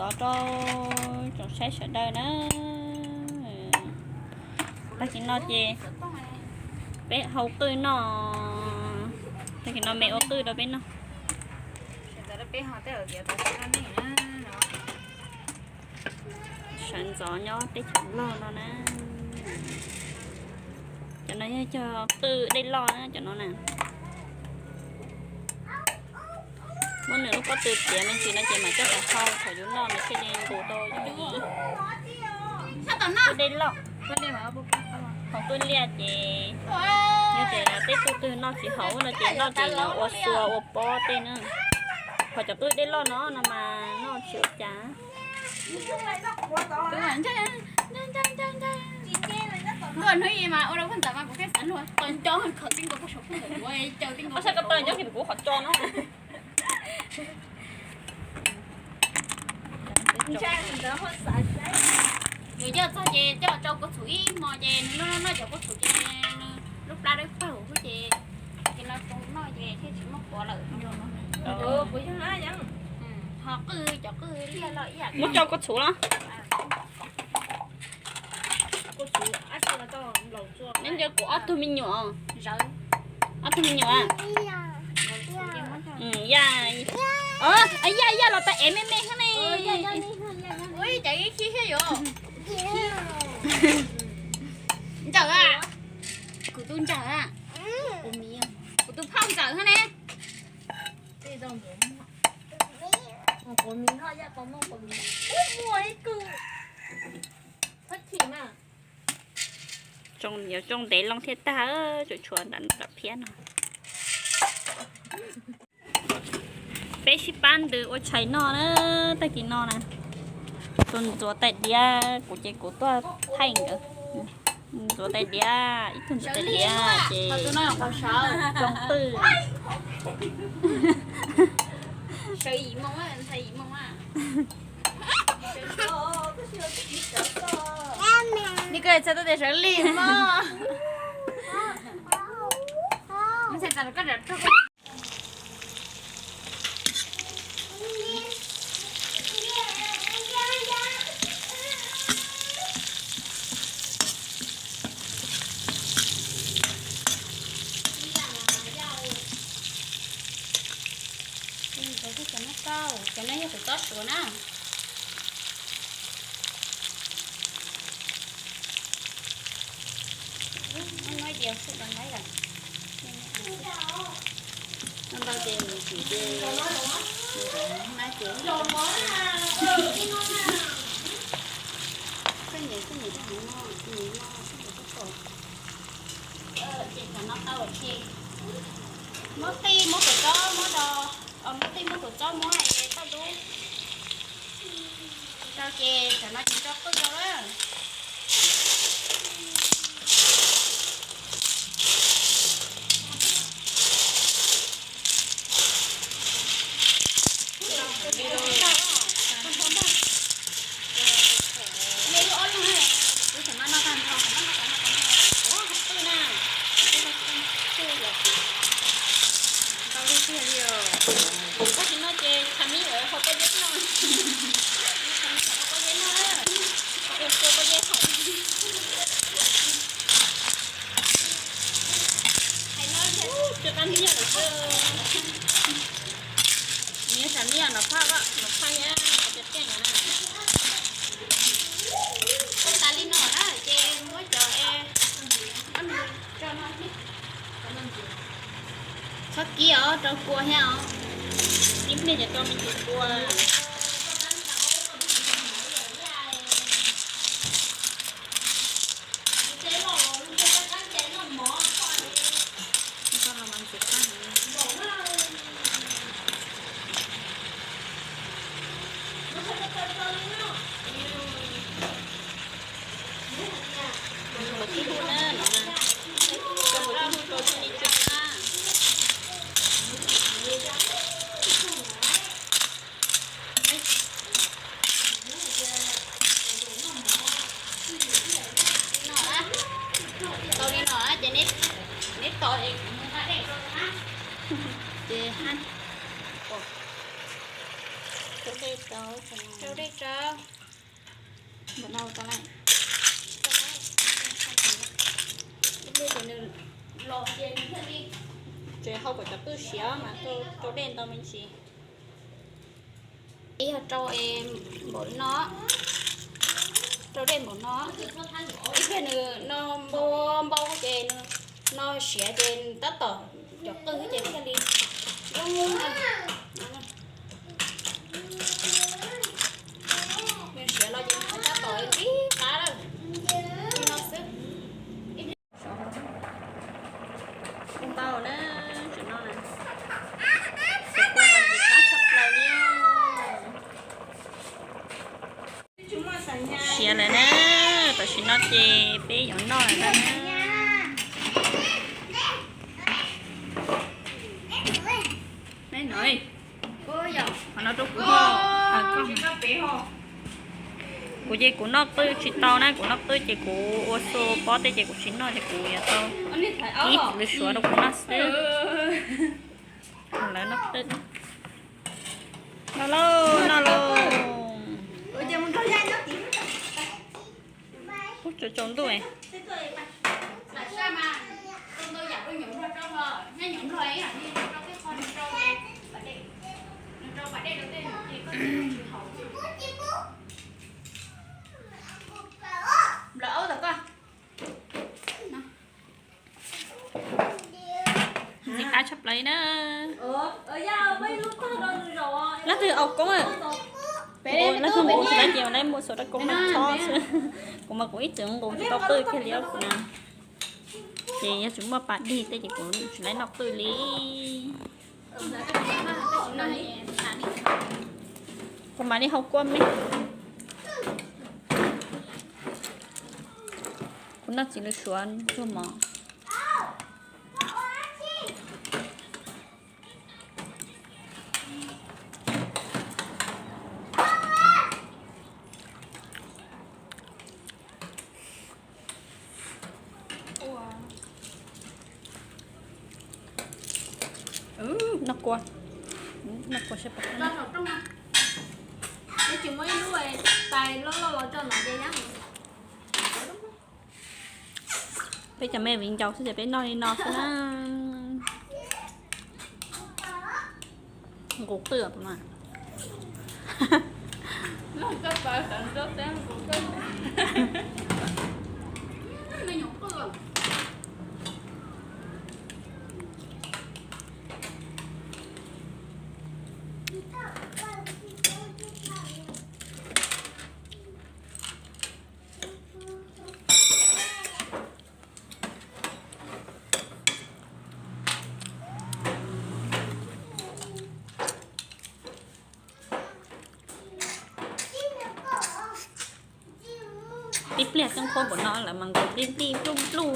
Rau tsoom saib sawv daws na, tag kis no ces peb hau qwj noj, tag kis no me ua qwj rau peb noj. Sawv ntxov nyob teb chaws Nplog no na. Cov no yog cog qwj dej loj na cov no na. Muab nws lub pob tw txiav me ntsis no ces mam coj tas hau thaum yus noj nws thiaj li nqus tau yus ib. Qwj dej loj, qwj liaj ces yog tias peb tug twg noj tsis haum no ces noj ces nws ua xua ua pob tej na. Qhov cov qwj dej loj no no mas noj tsis ua cas. Ntua hnub i mas ua rau phab ntawd mas kuv thiaj xav nua to nco khawv tib nkaus pab saum phab ntawd ua caw tib nkaus. Ua saib ko taw nco kuv qhov tso no. Nws coj txog ces coj los rau kua txhuv ib hmo ces nws noj noj cov kua txhuv ces nws lub plab dawb paug xwb ces tag kis no rau noj ces thiaj tsis muaj quav lawm. Ho qwj cov qwj liaj los ib yam. Muab rau kua txhuv los. Neb nco kuv ob tug me nyuam, ob tug me nyuam. Ya, ya, ya los tas ev me me xwb ne. Ntawm a, kuv tus ntawm a, kuv tus phauj ntxawm xwb ne. Yuav tsoo ntev loo thiaj tag, tsuas tshuav nram phiab no. Peb sib pab ntws ua tshais noj na, tag kis no na. Tus ntxuav tais diav, kuv ces kuv tuaj thaij nkawd. Ntxuav tais diav, ib tug ntxuav tais diav ces tsoo qwj. Ni koj txhais tuaj tias sawv lig mog. Cov no yog tus txob suav na. Muab no diav xwb los nqaij lawm. No ntau ces nws tsis ces, nws tsis nqaij ces. Koj nyiam koj nyiam koj hmoov no, nyiam no koj nyiam koj kom. Ces cov no tau lawm ces muab qij muab tus txob muab do, muab qij muab tus txob muab es toj dub rau ces cov no ces tso qwj rau lawm. Ntau tiag tiag li os. Tab sis no ces tshav me nyuam hau pob zeb noj. Tshav me nyuam hau pob zeb noj, hau pob zeb hau. Hais no tsis qab me nyuam lawm xwb. Nws yog tshav me nyuam Nom Phaj, Nom Phaj thiab Nom Phaj Tiaj na. Ua tas li no na ces muab cov, muab nws tso no. Txhob kib os, rau kua thiab os. Ib pliag ces rau me ntsis kua. Npawg tib hu na, no na, npawg tib hu rau thiaj li tso na. No na, tau li no ces neb tos es kuv mus nqa dej rau na. Ces hab. Rau dej rau, rau dej rau. Npaum no tau lawm. Dej ces nws los ces nws thiaj li, ces hau kom cov qwj siav mas rau dej ntau me ntsis. Ib yog rau npaum no, rau dej npaum no, ib pliag nws no npau npau ces nws no siav ces tab tom cov qwj ces thiaj li zoo. Nws siav los ces nws tab tom ib qab lawm. Li no xwb. Ua ntau na, tseem no na. Ua ntau ces qab tshaj plaws li. Siav lawm na, tam sim no ces peb yuav noj lawm ntag na. Qhov no rau kuv ho. Kuv ces kuv noj qwj tsis tau na, kuv noj qwj ces kuv ua xu pob tej ces kuv tsis noj ces kuv yuav tau ib lwm suav rau kuv noj xwb. Lawv noj qwj. Noj lauj, noj lauj. Ub, tsaus ntuj. Ntxim qab tshaj plaws na. Leej twg ua koob, leej twg ua tsis laib ces laib muab xuas rau koob no txhob xwb. Kuv mas kuv ib txwm nqus tsis tau qwj kiag li os kuv na. Ces yog tsis muaj pas dig tej ces kuv tsis laib noj qwj li. Kuv mam li hau kua me. Kuv noj txiv lws suav ntsug mov. Noj kua, noj kua saib puas Peb cov me viv ncaus xwb ces peb noj li no xwb na. Nqus qwj mas. Ib pliag xeeb khuab npaum no lawm mas nkaus plij plij pluj pluj.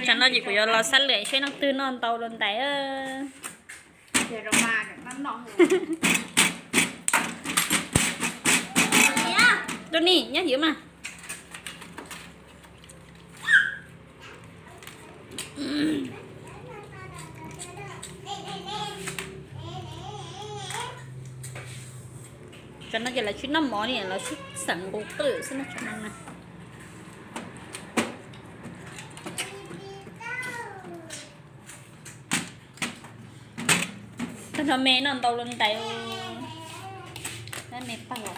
Tsam no ces kuv yuav los xab lwm seb leej twg noj ntau dua ntais. Tuaj ni nyob hauv mas. Tsam no ces lawv tsis noj mov li, lawv tsis xeem nqus qwj xwb na tsam no na. Tag nrho me noj ntau dua ntais. Me pawg.